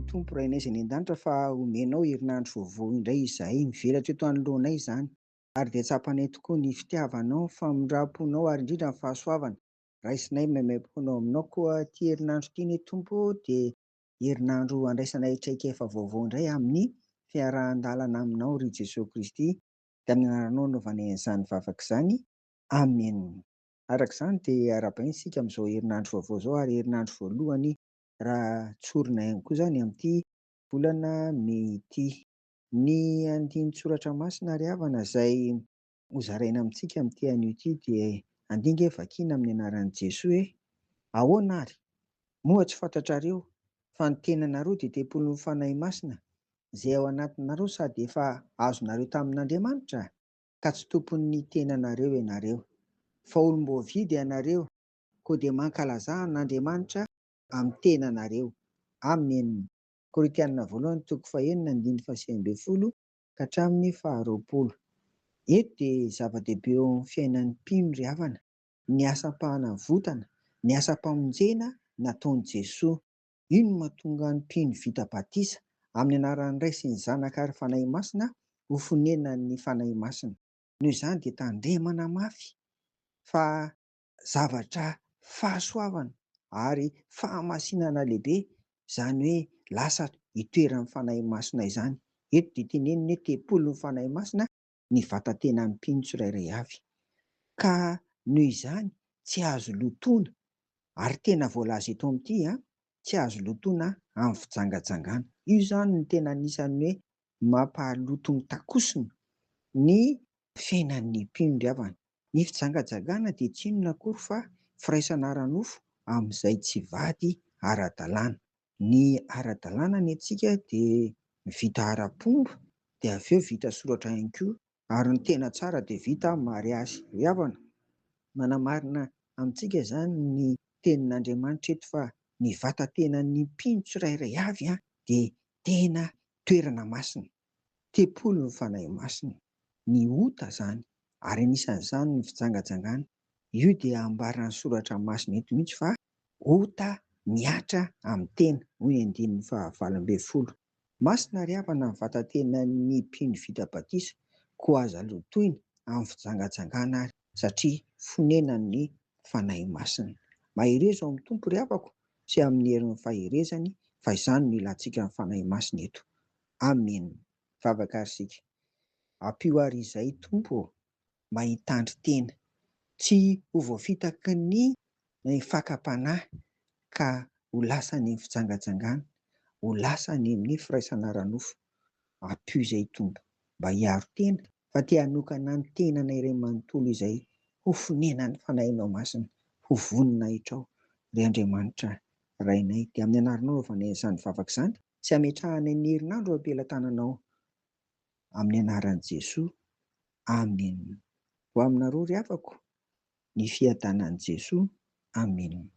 Tompo Rainay izay any an-danitra fa omenao herinandro vaovao indray izahay, mivelatra eto anoloanay izany ary dia tsapanay tokoa ny fitiavanao, ny famindram-ponao ary indrindra ny fahasoavana raisinay maimaimpoana ao aminao. Koa ity herinandro ity anie Tompo ô dia herinandro handraisanay traikefa vaovao indray amin'ny fiarahan-dalana aminao ry Jesoa Kristy. Dia amin'ny anaranao anaovanay an'izany vavaka izany. Amen. Araka izany dia arahabaina isika amin'izao herinandro vaovao izao ary herinandro voalohany raha tsorina ihany koa izany amin'ity volana mey ity. Ny andinin-tsoratra masina ry havana izay hozaraina amintsika amin'ity anio ity dia andeha ange vakiana amin'ny anaran'i Jesoa e! Ahoana ary? Moa tsy fantatrareo fa ny tenanareo dia tempolin'ny Fanahy Masina izay ao anatinareo sady efa azonareo tamin'Andriamanitra? Ka tsy tompon'ny tenanareo ianareo, fa olom-boavidy ianareo, koa dia mankalazà an'Andriamanitra amin'ny tenanareo. Amen. Korintiana voalohany toko fahenina andininy faha-19 ka hatramin'ny faharoapolo. Eto dia zava-dehibe eo amin'ny fiainan'ny mpino ry havana ny asam-panavotana, ny asam-pamonjena nataon'i Jesoa. Io no mahatonga ny mpino vita batisa amin'ny anaran'ny Ray sy ny Zanaka ary Fanahy Masina ho fonenan'ny Fanahy Masina. Noho izany dia tandremana mafy fa zavatra fahasoavana ary fahamasinana lehibe izany hoe lasa itoeran'ny Fanahy Masina izany. Eto dia teneniny hoe tempolin'ny Fanahy Masina ny vatan-tenan'ny mpino tsirairay avy. Ka noho izany tsy azo lotoina ary tena voalaza eto amin'ity an, tsy azo lotoina amin'ny fijangajangana. Io izany no tena anisan'ny hoe mampahaloto mitakosona ny fiainan'ny mpino ry havana. Ny fijangajangana dia tsy inona akory fa firaisana ara-nofo amin'izay tsy vady ara-dalàna. Ny ara-dalàna ny antsika dia vita ara-pomba dia avy eo vita soratra ihany koa ary ny tena tsara dia vita mariazy. Ry havana, manamarina amintsika izany ny tenin'Andriamanitra eto fa ny vatan-tenan'ny mpino tsirairay avy dia tena toerana masina, tempolin'ny Fanahy Masina. Ny ota izany, ary anisan'izany ny fijangajangana, io dia ambaran'ny Soratra Masina eto mihitsy fa ota mihatra amin'ny tena, hoy ny andininy faha-18. Masina ry havana ny vatan-tenan'ny mpino vita batisa, koa aza lotoina amin'ny fijangajangana ary, satria fonenan'ny Fanahy Masina. Mahereza ao amin'ny Tompo ry havako sy amin'ny herin'ny faherezany, fa izany no ilantsika ny Fanahy Masina eto. Amen. Vavaka ary isika. Ampio ary izay Tompo ô, mba hitandrin-tena, tsy ho voafitaky ny fakam-panahy ka ho lasa any amin'ny fijangajangana, ho lasa any amin'ny firaisana ara-nofo. Ampio izay Tompo, mba hiaro tena fa te hanokana ny tenanay iray manontolo izay ho fonenan'ny Fanahinao Masina, ho voninahitrao, ry Andriamanitra Rainay. Dia amin'ny anaranao anaovanay an'izany vavaka izany sy ametrahanay ny herinandro eo am-pelatananao, amin'ny anaran'i Jesoa. Amen. Ho aminareo ry havako ny fiadanan'i Jesoa. Amen.